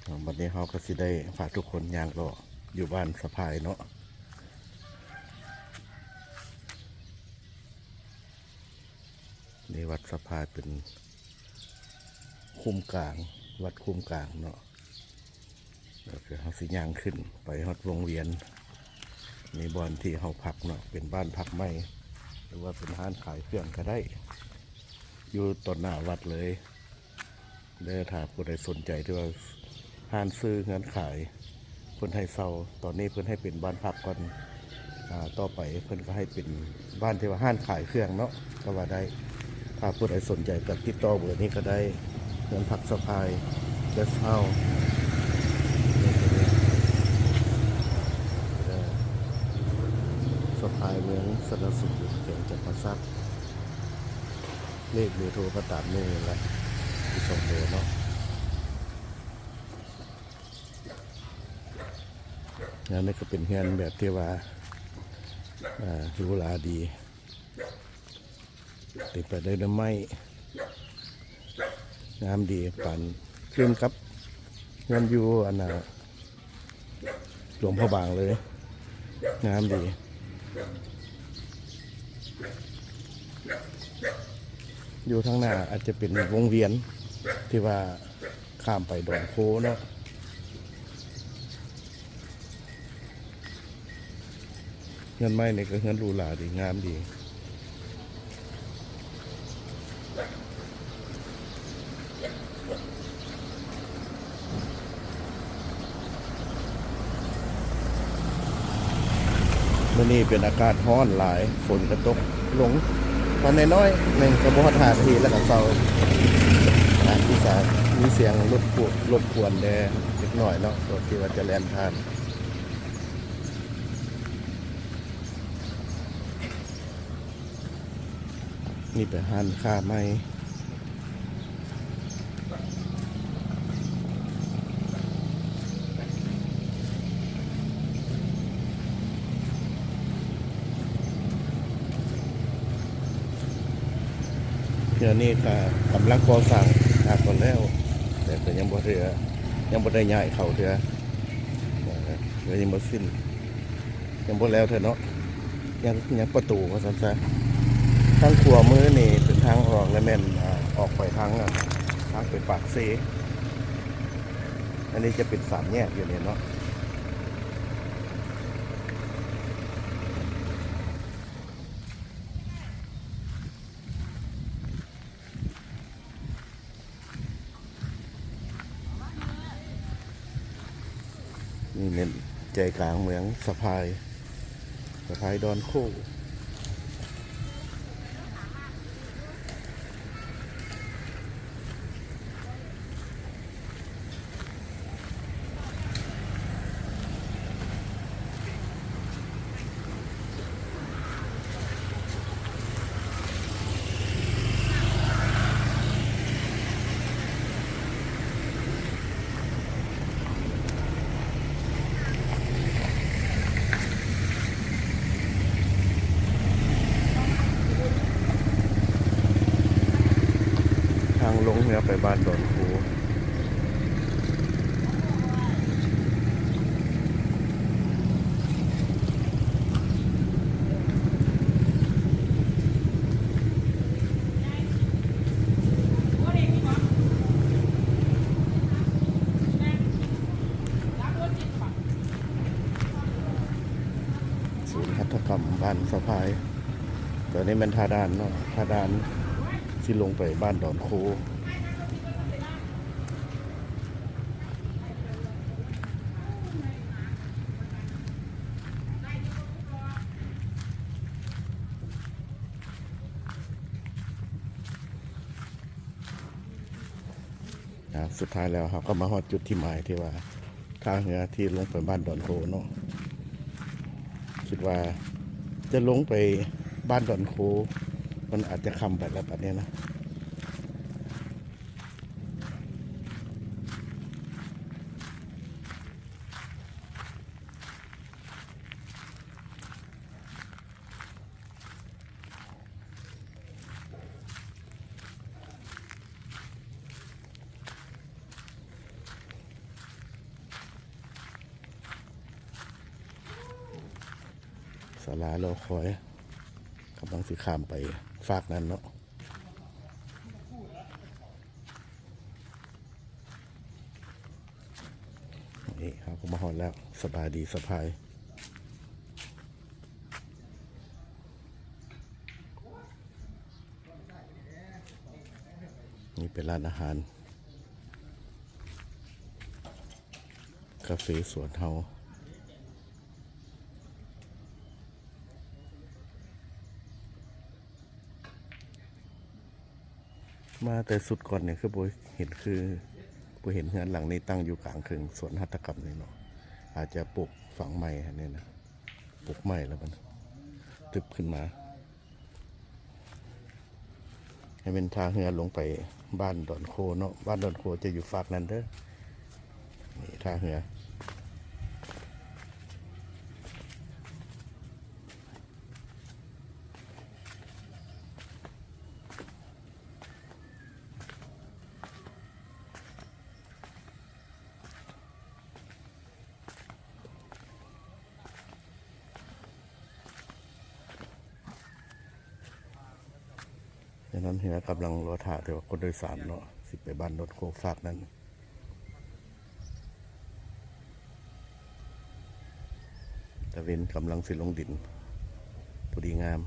ເນາະ ບັດນີ້ເຮົາກໍຊິໄດ້ພາທຸກຄົນຍ່າງເລາະຢູ່ບ້ານສະພາຍເນາະ. ນີ້ວັດສະພາຍເປັນຄຸ້ມກາງ ວັດຄຸ້ມກາງເນາະ. ກໍຄືເຮົາຊິຍ່າງຂຶ້ນໄປຮອດວົງວຽນ ມີບ່ອນທີ່ເຮົາພັກເນາະ ເປັນບ້ານພັກໃໝ່ ຫຼືວ່າເປັນຮ້ານຂາຍເຄື່ອງກໍໄດ້ ຢູ່ຕໍ່ໜ້າວັດເລີຍເດີ. ຖ້າຜູ້ໃດສົນໃຈທີ່ວ່າຮ້ານຊື້ເຮືອນຂາຍ ເພິ່ນໃຫ້ເຊົ່າ ຕອນນີ້ເພິ່ນໃຫ້ເປັນບ້ານພັກກ່ອນ ອາ ຕໍ່ໄປເພິ່ນກໍໃຫ້ເປັນບ້ານທີ່ວ່າຮ້ານຂາຍເຄື່ອງເນາະ ກໍວ່າໄດ້. ຖ້າຜູ້ໃດສົນໃຈກໍຕິດຕໍ່ເບີນີ້ກໍໄດ້. ເຮືອນພັກສະພາຍ Guest House ສະພາຍ ເມືອງຊະນະສົມບູນ ແຂວງຈຳປາສັກ. ເລກເບີໂທກໍຕາມນີ້ແຫຼະ ມີສອງເບີເນາະ. ອັນນີ້ກໍເປັນເຮືອນແບບທີ່ວ່າ ເອີ ຫຼູຫຼາດີ ເຕັມໄປດ້ວຍດອກໄມ້ ງາມດີ ປານຄືນກັບເຮືອນຢູ່ອັນນ່າ ຫຼວງພະບາງເລີຍ ງາມດີ. ຢູ່ທາງໜ້າອາດຈະເປັນວົງວຽນທີ່ວ່າ ຂ້າມໄປດອນໂຄເນາະ. ເຮືອນໄມ້ນີ້ກໍເຮືອນຫຼູຫຼາດີ ງາມດີ. ມື້ນີ້ເປັນອາກາດຮ້ອນຫຼາຍ ຝົນກໍຕົກລົງມາໜ້ອຍໆໜຶ່ງ ກໍບໍ່ຮອດຫ້ານາທີແລ້ວກໍເຊົາ. ອາ ມີສາ ມີສຽງລົບກວນ ລົບກວນແດ່ເລັກນ້ອຍເນາະ ລົດທີ່ວ່າຈະແລ່ນຜ່ານ. ນີ້ເປັນຮ້ານຄ້າໃໝ່. ດຽວນີ້ກໍກຳລັງກໍ່ສ້າງ ຫາກໍແລ້ວ ແຕ່ກໍຍັງບໍ່ເທື່ອ ຍັງບໍ່ໄດ້ຍ້າຍເຂົ້າເທື່ອ ເອີ ກໍຍັງບໍ່ສິ້ນ ຍັງບໍ່ແລ້ວເທື່ອເນາະ ຍັງ ຍັງປະຕູວ່າຊັ້ນຊະ. ທາງຂວາມືນີ້ເປັນທາງອອກ ແລະແມ່ນ ອາ ອອກໄປທາງ ອາ ທາງໄປປາກເຊ. ອັນນີ້ຈະເປັນສາມແຍກຢູ່ນີ້ເນາະ. ນີ້ແມ່ນໃຈກາງເມືອງສະພາຍ ສະພາຍດອນໂຄ. ທາງລົງເຮືອໄປບ້ານດອນໂຄ. ສູນຫັດຖະກຳບ້ານສະພາຍ. ຕົວນີ້ແມ່ນທ່າດ່ານເນາະ ທ່າດ່ານຊິລົງໄປບ້ານດອນໂຄ. ອ່າ ສຸດທ້າຍແລ້ວເຮົາກໍມາຮອດຈຸດທີ່ໝາຍທີ່ວ່າ ທ່າເຮືອທີ່ລົງໄປບ້ານດອນໂຄເນາະ. ຄິດວ່າຈະລົງໄປບ້ານດອນໂຄ ມັນອາດຈະຄ່ຳໄປແລ້ວບັດນີ້ນະ. ເ ສາລາລໍຄອຍ ກຳລັງຊິຂ້າມໄປຟາກນັ້ນເນາະ. ນີ້ເຮົາກໍມາຮອດແລ້ວ. ສະບາຍດີສະພາຍ. ນີ້ເປັນຮ້ານອາຫານ ກາເຟສວນເຮົາ. ມາແຕ່ຊຸດກ່ອນນີ້ຄືບໍ່ເຫັນ ຄືບໍ່ເຫັນເຮືອນຫຼັງນີ້ຕັ້ງຢູ່ກາງເຄິ່ງສວນຫັດຖະກຳນີ້ເນາະ. ອາດຈະປຸກຝັງໃໝ່ຫັ້ນນີ້ນະ ປຸກໃໝ່ແລ້ວມັນຕຶບຂຶ້ນມາ. ໃຫ້ແມ່ນທ່າເຮືອລົງໄປບ້ານດອນໂຄເນາະ. ບ້ານດອນໂຄຈະຢູ່ຟາກນັ້ນເດີ. ນີ້ທ່າເຮືອ. ສະນັ້ນເຮືອກຳລັງລໍຖ້າແຕ່ວ່າຄົນໂດຍສານເນາະ ຊິໄປບ້ານໂນນໂຄກຟາກນັ້ນ. ຕາເວັນກຳລັງຊິລົງດິນ ພໍດີງາມ.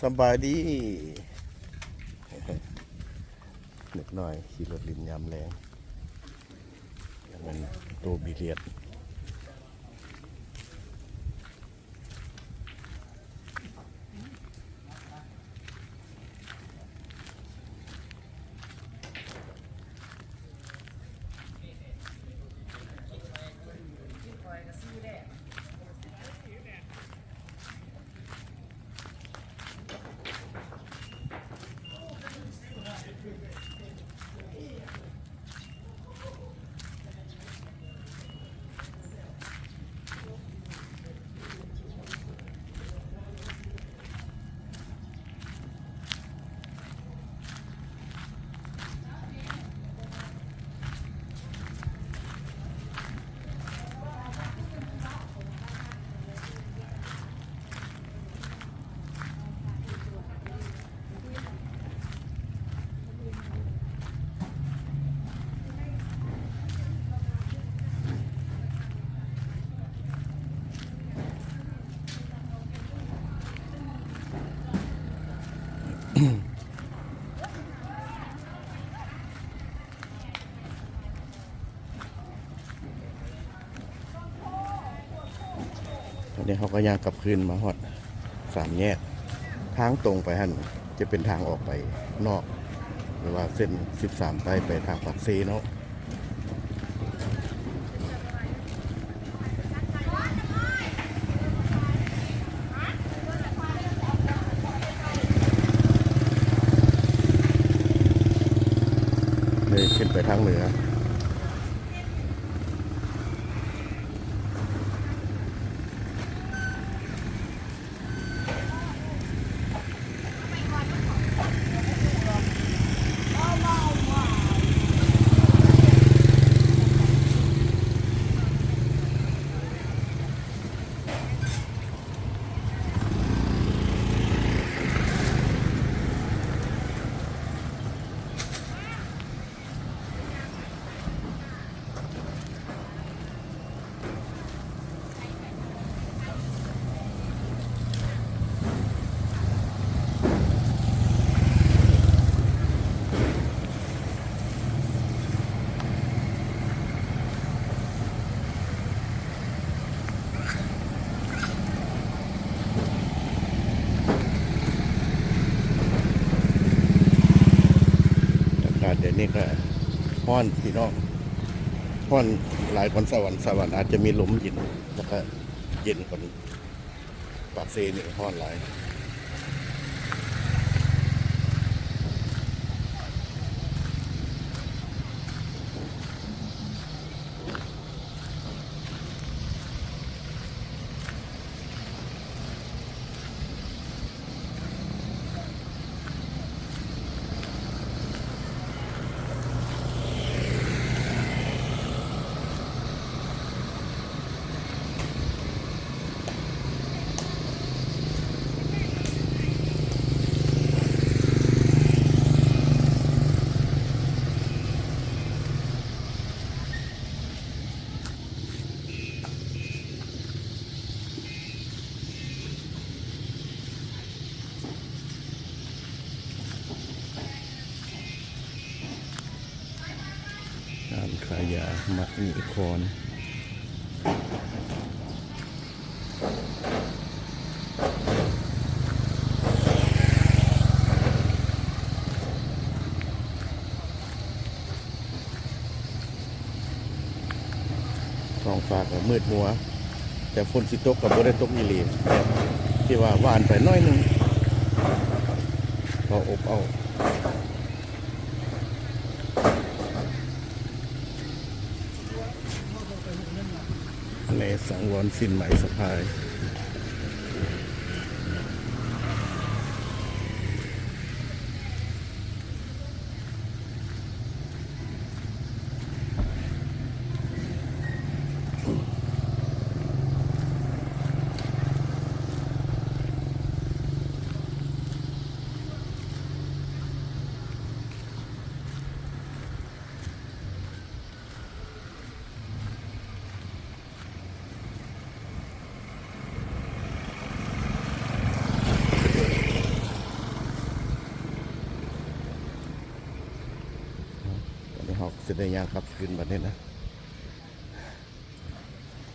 ສະບາຍດີ ເດັກນ້ອຍຂີ່ລົດຫຼິ້ນຍາມແລງ ແມ່ນໂຕບີລຽດ. ຕອນນີ້ເຮົາກໍຍ່າງກັບຄືນມາຮອດສາມແຍກ. ທາງຕົງໄປຫັ້ນຈະເປັນທາງອອກໄປນອກ ຫຼືວ່າເສັ້ນສິບສາມໃຕ້ ໄປທາງປາກເຊເນາະ. ເລີຍຂຶ້ນໄປທາງເໜືອ. ອາກາດດຽວນີ້ກໍຮ້ອນພີ່ນ້ອງ. ຮ້ອນຫຼາຍກວ່າສະຫວັນ, ສະຫວັນອາດຈະມີລົມເຢັນ ແລ້ວກະເຢັນກວ່າ ປາກເຊນີ້ຮ້ອນຫຼາຍ. ຮ້ານຂາຍຢາ ມະນີຄອນ. ທ້ອງຟ້າກໍມືດມົວ ແຕ່ຝົນຊິຕົກກໍບໍ່ໄດ້ຕົກອີ່ຫຼີ ແບບທີ່ວ່າຫວ່ານໄປໜ້ອຍໜຶ່ງ ພໍອົບເອົາ. ແມ່ສັງວອນ ສິນໄໝສະພາຍ. ບັດນີ້ເຮົາຊິໄດ້ຍ່າງກັບຄືນບັດນີ້ນະ.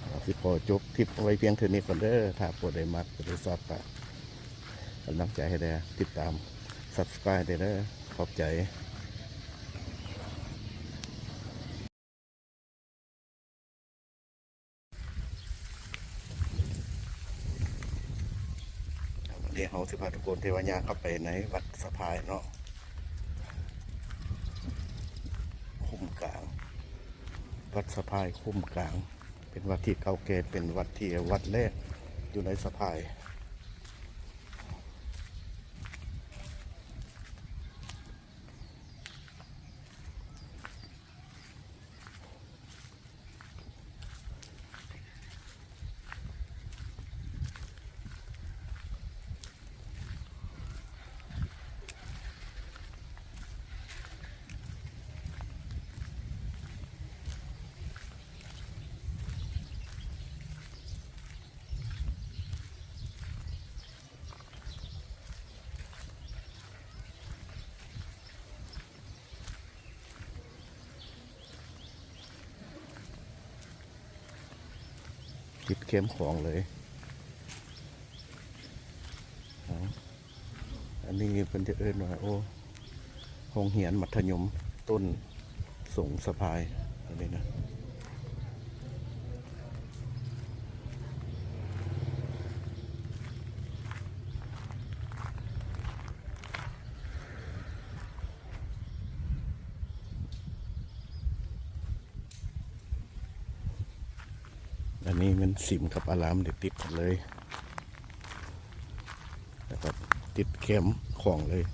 ເຮົາຊິຂໍຈົບຄລິບເອົາໄວ້ພຽງເທົ່ານີ້ກ່ອນເດີ. ຖ້າຜູ້ໃດມັກ ຜູ້ໃດຊອບ ກໍກຳລັງໃຈໃຫ້ແດ່ ຕິດຕາມ Subscribe ແດ່ເດີ. ຂອບໃຈ. ດຽວເຮົາຊິພາທຸກຄົນເທວະຍາເຂົ້າໄປໃນວັດສະພາຍເນາະ ຄຸ້ມກາງ. ວັດສະພາຍຄຸ້ມກາງ ເປັນວັດທີ່ເກົ່າແກ່ ເປັນວັດທີ່ ວັດແລກຢູ່ໃນສະພາຍ. ຕິດແຄມຂອງເລີຍ. ເອົາ ອັນນີ້ເພິ່ນຈະເອີ້ນວ່າ ໂອ້ ໂຮງຮຽນມັດທະຍົມຕົ້ນສົງສະພາຍ ອັນນີ້ນະ. ອັນນີ້ແມ່ນສິມກັບອາລາມໄດ້ຕິດກັນເລີຍ ແລ້ວກໍຕິດແຄມຂອງເລີຍ.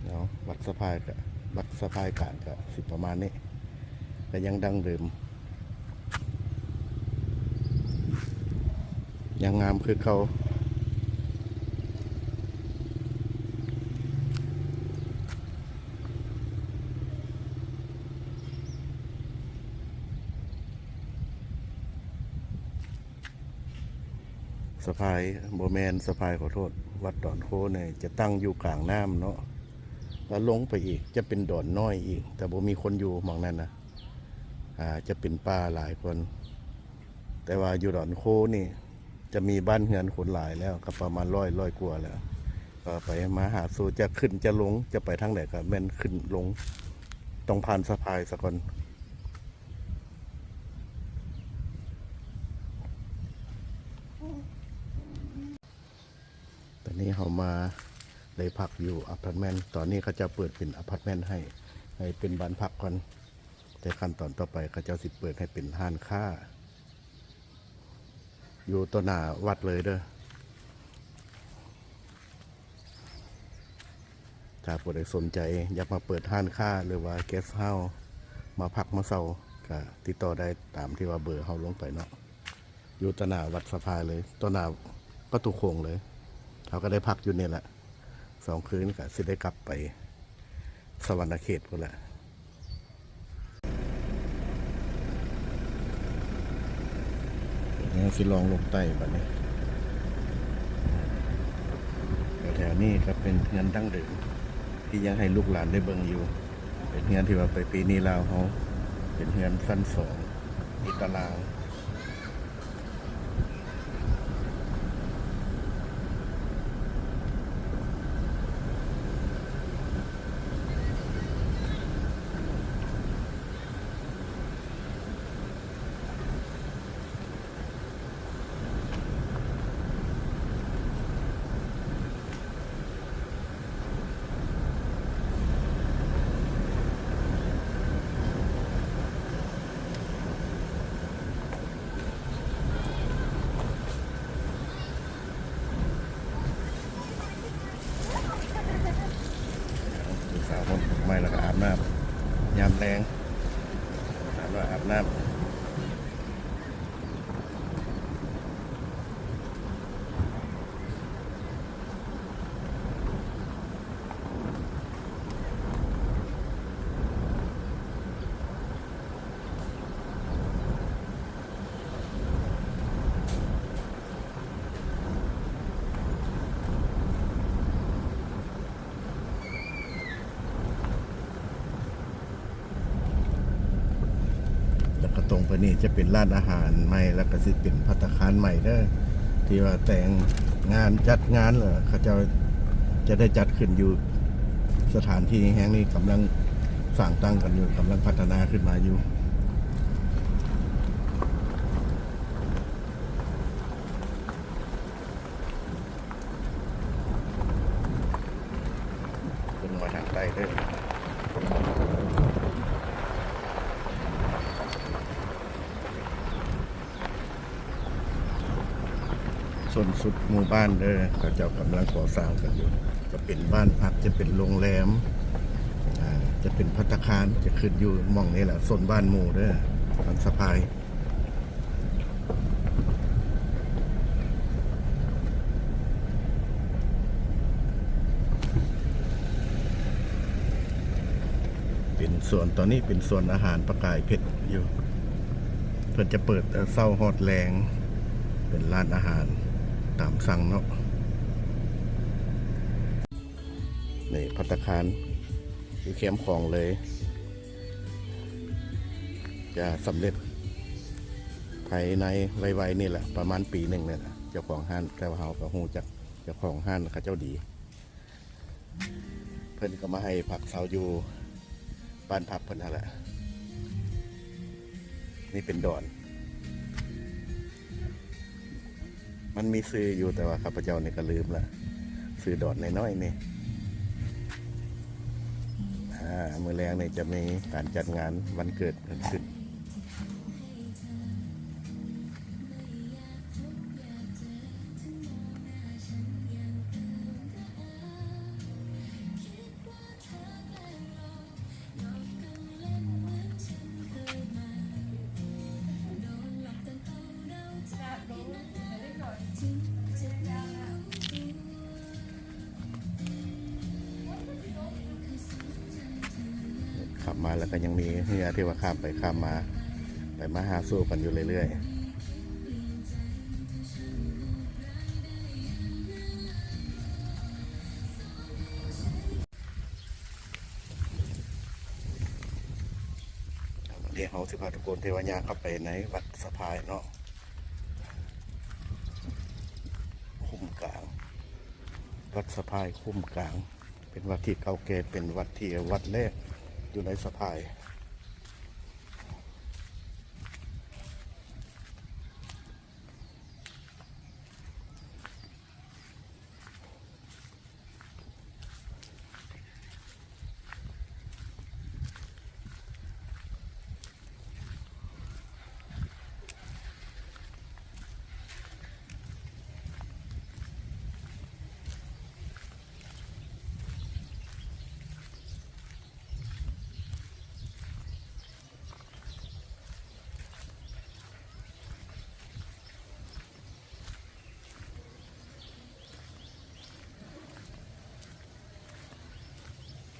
ເນາະ ວັດສະພາຍກະ ວັດສະພາຍກາງກະຊິປະມານນີ້ ກະຍັງດັ້ງເດີມ ຍັງງາມຄືເກົ່າ. ສະພາຍ ບໍ່ແມ່ນສະພາຍ ຂໍໂທດ ວັດດອນໂຄນີ້ຈະຕັ້ງຢູ່ກາງນ້ຳເນາະ ແລ້ວລົງໄປອີກຈະເປັນດອນນ້ອຍອີກ ແຕ່ບໍ່ມີຄົນຢູ່ໝ່ອງນັ້ນນະ ອາ ຈະເປັນປ່າຫຼາຍກ່ອນ. ແຕ່ວ່າຢູ່ດອນໂຄນີ້ຈະມີບ້ານເຮືອນຄົນຫຼາຍແລ້ວ ກໍປະມານຮ້ອຍ ຮ້ອຍກວ່າແລ້ວ ກໍໄປມາຫາສູ່ ຈະຂຶ້ນຈະລົງ ຈະໄປທາງໃດກໍແມ່ນຂຶ້ນລົງ ຕ້ອງຜ່ານສະພາຍສາກ່ອນ. ຕອນນີ້ເຮົາມາໄດ້ພັກຢູ່ອາພາດເມັນ ຕອນນີ້ເຂົາເຈົ້າເປີດເປັນອາພາດເມັນໃຫ້ ໃຫ້ເປັນບ້ານພັກກ່ອນ ແຕ່ຂັ້ນຕອນຕໍ່ໄປເຂົາເຈົ້າຊິເປີດໃຫ້ເປັນຮ້ານຄ້າ ຢູ່ຕໍ່ໜ້າວັດເລີຍເດີ້. ຖ້າຜູ້ໃດສົນໃຈຢາກມາເປີດຮ້ານຄ້າ ຫຼືວ່າເກສເຮົາສ໌ ມາພັກມາເຊົ່າ ກະຕິດຕໍ່ໄດ້ຕາມທີ່ວ່າເບີເຮົາລົງໄປເນາະ ຢູ່ຕໍ່ໜ້າວັດສະພາຍເລີຍ ຕໍ່ໜ້າປະຕູໂຂງເລີຍ. ເຮົາກໍໄດ້ພັກຢູ່ນີ້ແຫຼະສອງຄືນ ກະຊິໄດ້ກັບໄປສະຫວັນນະເຂດພຸ້ນແຫຼະ. ເຮົາຊິລອງລົງໃຕ້ບັດນີ້ ແຖວໆນີ້ກໍເປັນເຮືອນດັ້ງເດີມ ທີ່ຍັງໃຫ້ລູກຫຼານໄດ້ເບິ່ງຢູ່ ເປັນເຮືອນທີ່ວ່າໄປປີນີ້ລາວເຮົາ ເປັນເຮືອນຊັ້ນສອງ ມີຕາລາງ. ລູກສາວຫົດດອກໄມ້ ແລ້ວກໍອາບນ້ຳຍາມແລງ ອາບນ້ຳ ອາບນ້ຳ. ແລ້ວກໍຕົງໄປນີ້ຈະເປັນຮ້ານອາຫານໃໝ່ ແລ້ວກໍຊິເປັນພັດຕາຄານໃໝ່ເດີ້ ທີ່ວ່າແຕ່ງງານຈັດງານ ແລ້ວເຂົາເຈົ້າຈະໄດ້ຈັດຂຶ້ນຢູ່ສະຖານທີ່ແຫ່ງນີ້ ກຳລັງສ້າງຕັ້ງກັນຢູ່ ກຳລັງພັດທະນາຂຶ້ນມາຢູ່. ຂຶ້ນມາທາງໃຕ້ເດີ້ ສົ້ນສຸດໝູ່ບ້ານເດີ້ ເຂົາເຈົ້າກຳລັງກໍ່ສ້າງກັນຢູ່ ຈະເປັນບ້ານພັກ ຈະເປັນໂຮງແຮມ ອາ ຈະເປັນພັດຕາຄານ ຈະຂຶ້ນຢູ່ໝ່ອງນີ້ແຫຼະ ສົ້ນບ້ານໝູ່ເດີ້ ບ້ານສະພາຍ. ເປັນສວນ ຕອນນີ້ເປັນສວນອາຫານປະກາຍເພັດຢູ່ ເພິ່ນຈະເປີດແຕ່ເຊົ້າຮອດແລງ ເປັນຮ້ານອາຫານຕາມສັ່ງເນາະ. ນີ້ ພັດຕາຄານຢູ່ແຄມຂອງເລີຍ ຈະສຳເລັດພາຍໃນໄວໆນີ້ແຫຼະ ປະມານປີໜຶ່ງນີ້ແຫຼະ ເຈົ້າຂອງຮ້ານ ແຕ່ວ່າເຮົາກໍຮູ້ຈັກເຈົ້າຂອງຮ້ານເຂົາເຈົ້າດີ ເພິ່ນກໍມາໃຫ້ພັກເຊົາຢູ່ບ້ານພັກເພິ່ນຫັ້ນແຫຼະ. ນີ້ເປັນດອນ ມັນມີຊື່ຢູ່ ແຕ່ວ່າຂ້າພະເຈົ້ານີ້ກໍລືມລະ ຊື່ດອນນ້ອຍໆນີ້. ອາ ມື້ແລງນີ້ຈະມີການຈັດງານວັນເກີດເພິ່ນຂຶ້ນ. ມາແລ້ວກໍຍັງມີເຮືອທີ່ວ່າຂ້າມໄປຂ້າມມາ ໄປມາຫາສູ່ກັນຢູ່ເລື້ອຍໆ. ດຽວເຮົາຊິພາທຸກຄົນທີ່ວ່າຍ່າງເຂົ້າໄປໃນວັດສະພາຍເນາະ ຄຸ້ມກາງ ວັດສະພາຍຄຸ້ມກາງ ເປັນວັດທີ່ເກົ່າແກ່ ເປັນວັດທີ່ ວັດແລກຢູ່ໃນສະພາຍ.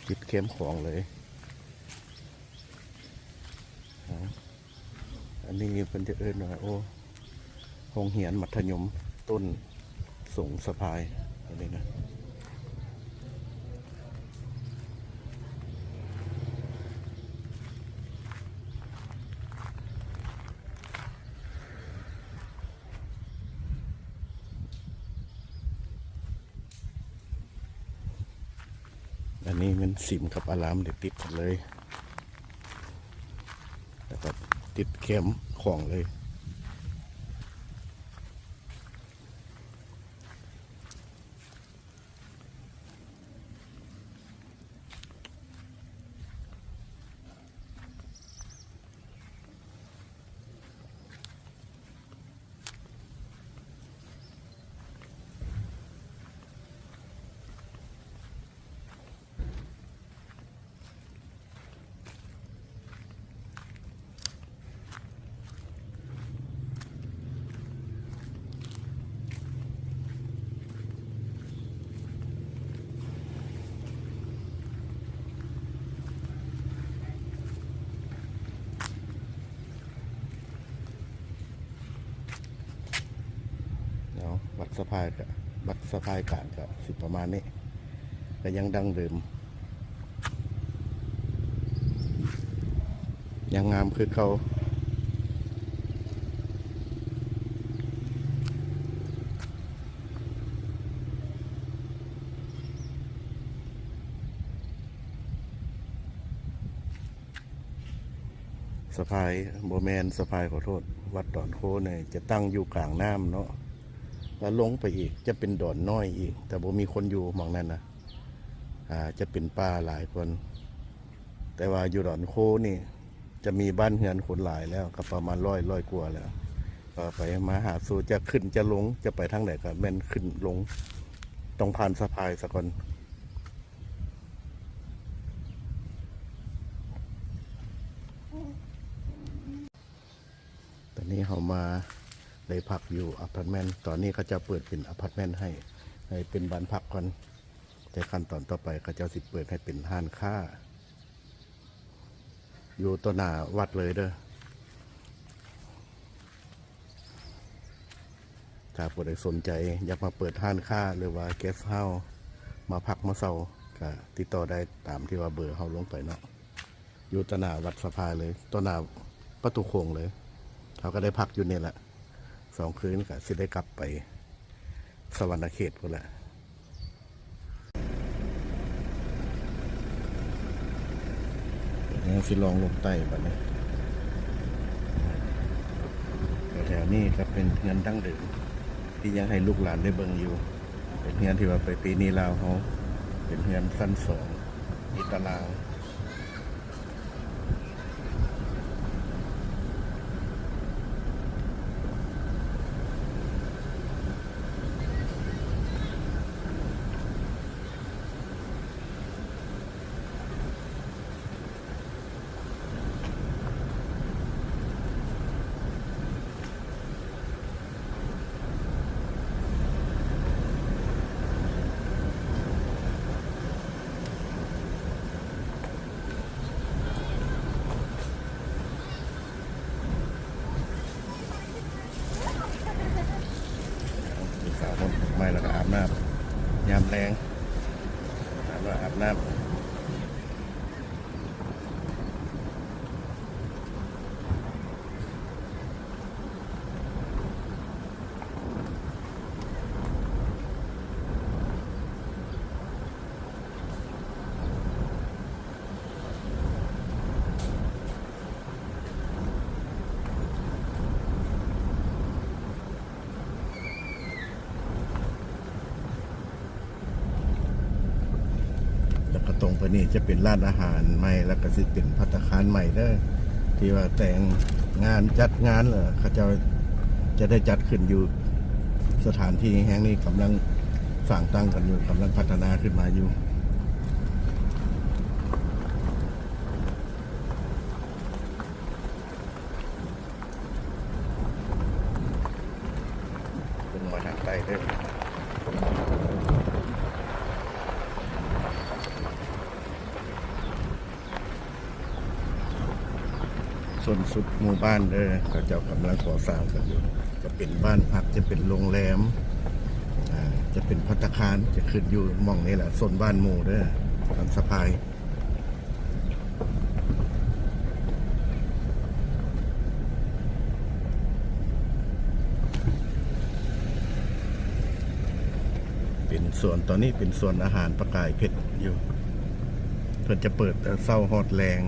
ຕິດແຄມຂອງເລີຍ. ເອົາ ອັນນີ້ເພິ່ນຈະເອີ້ນວ່າ ໂອ້ ໂຮງຮຽນມັດທະຍົມຕົ້ນສົງສະພາຍ ອັນນີ້ນະ. ອັນນີ້ແມ່ນສິມກັບອາລາມໄດ້ຕິດກັນເລີຍ ແລ້ວກໍຕິດແຄມຂອງເລີຍ. ເນາະ ວັດສະພາຍກະ ວັດສະພາຍກາງກະຊິປະມານນີ້ ກະຍັງດັ້ງເດີມ ຍັງງາມຄືເກົ່າ. ສະພາຍ ບໍ່ແມ່ນສະພາຍ ຂໍໂທດ ວັດດອນໂຄນີ້ຈະຕັ້ງຢູ່ກາງນ້ຳເນາະ ແລ້ວລົງໄປອີກຈະເປັນດອນນ້ອຍອີກ ແຕ່ບໍ່ມີຄົນຢູ່ໝ່ອງນັ້ນນະ ອາ ຈະເປັນປ່າຫຼາຍກ່ອນ. ແຕ່ວ່າຢູ່ດອນໂຄນີ້ຈະມີບ້ານເຮືອນຄົນຫຼາຍແລ້ວ ກໍປະມານຮ້ອຍ ຮ້ອຍກວ່າແລ້ວ ກໍໄປມາຫາສູ່ ຈະຂຶ້ນຈະລົງ ຈະໄປທາງໃດກໍແມ່ນຂຶ້ນລົງ ຕ້ອງຜ່ານສະພາຍສາກ່ອນ. ຕອນນີ້ເຮົາມາໄດ້ພັກຢູ່ອາພາດເມັນ ຕອນນີ້ເຂົາເຈົ້າເປີດເປັນອາພາດເມັນໃຫ້ ໃຫ້ເປັນບ້ານພັກກ່ອນ ແຕ່ຂັ້ນຕອນຕໍ່ໄປເຂົາເຈົ້າຊິເປີດໃຫ້ເປັນຮ້ານຄ້າ ຢູ່ຕໍ່ໜ້າວັດເລີຍເດີ້. ຖ້າຜູ້ໃດສົນໃຈຢາກມາເປີດຮ້ານຄ້າ ຫຼືວ່າເກສເຮົາສ໌ ມາພັກມາເຊົ່າ ກະຕິດຕໍ່ໄດ້ຕາມທີ່ວ່າເບີເຮົາລົງໄປເນາະ ຢູ່ຕໍ່ໜ້າວັດສະພາຍເລີຍ ຕໍ່ໜ້າປະຕູໂຂງເລີຍ. ເຮົາກະໄດ້ພັກຢູ່ນີ້ແຫຼະ ສອງຄືນ ກະຊິໄດ້ກັບໄປສະຫວັນນະເຂດພຸ້ນແຫຼະ. ເຮົາຊິລອງລົງໃຕ້ບາດນີ້. ແຖວໆນີ້ກະເປັນເຮືອນດັ້ງເດີມ ທີ່ຍັງໃຫ້ລູກຫຼານໄດ້ເບິ່ງຢູ່. ເປັນເຮືອນທີ່ວ່າໄປປີນີ້ລາວເຮົາ ເປັນເຮືອນຊັ້ນສອງ ມີຕາລ່າງ. ນ້ຳ ຍາມແລງ ອາບນ້ຳ ອາບນ້ຳ. ແລ້ວກໍຕົງໄປນີ້ຈະເປັນຮ້ານອາຫານໃໝ່ ແລ້ວກໍຊິເປັນພັດຕາຄານໃໝ່ເດີ ທີ່ວ່າແຕ່ງງານຈັດງານ ເຂົາເຈົ້າຈະໄດ້ຈັດຂຶ້ນຢູ່ສະຖານທີ່ແຫ່ງນີ້ ກຳລັງສ້າງຕັ້ງກັນຢູ່ ກຳລັງພັດທະນາຂຶ້ນມາຢູ່. ເບິ່ງມາທາງໃຕ້ເດີ ສົ້ນສຸດໝູ່ບ້ານເດີ ເຂົາເຈົ້າກຳລັງກໍ່ສ້າງກັນຢູ່ ຈະເປັນບ້ານພັກ ຈະເປັນໂຮງແຮມ ອາ ຈະເປັນພັດຕາຄານ ຈະຂຶ້ນຢູ່ໝ່ອງນີ້ແຫຼະ ສົ້ນບ້ານໝູ່ເດີ ບ້ານສະພາຍ. ເປັນສວນ ຕອນນີ້ເປັນສວນອາຫານປະກາຍເພັດຢູ່ ເພິ່ນຈະເປີດແຕ່ເຊົ້າຮອດແລງ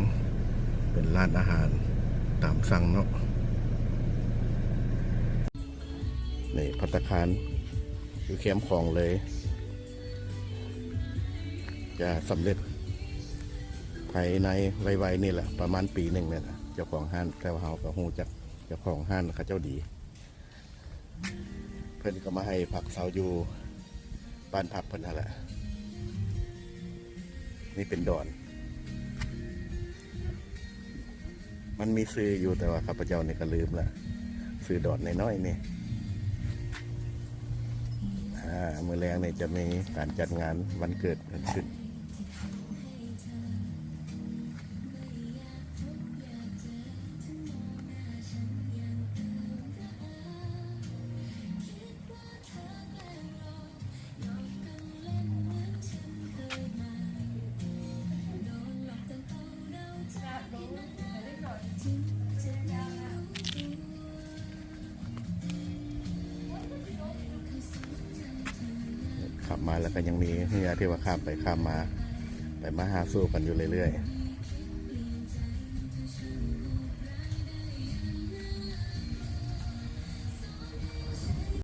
ເປັນຮ້ານອາຫານຕາມສັ່ງເນາະ. ນີ້ ພັດຕາຄານຢູ່ແຄມຂອງເລີຍ ຈະສຳເລັດພາຍໃນໄວໆນີ້ແຫຼະ ປະມານປີໜຶ່ງນີ້ແຫຼະ ເຈົ້າຂອງຮ້ານ ແຕ່ວ່າເຮົາກໍຮູ້ຈັກເຈົ້າຂອງຮ້ານເຂົາເຈົ້າດີ ເພິ່ນກໍມາໃຫ້ພັກເຊົາຢູ່ບ້ານພັກເພິ່ນຫັ້ນແຫຼະ. ນີ້ເປັນດອນ ມັນມີຊື່ຢູ່ ແຕ່ວ່າຂ້າພະເຈົ້ານີ້ກໍລືມລະ ຊື່ດອນນ້ອຍໆນີ້. ອາ ມື້ແລງນີ້ຈະມີການຈັດງານວັນເກີດເພິ່ນຂຶ້ນ. ຂ້າມມາແລ້ວກໍຍັງມີເຮືອທີ່ວ່າຂ້າມໄປຂ້າມມາ ໄປມາຫາສູ່ກັນຢູ່ເລື້ອຍໆ.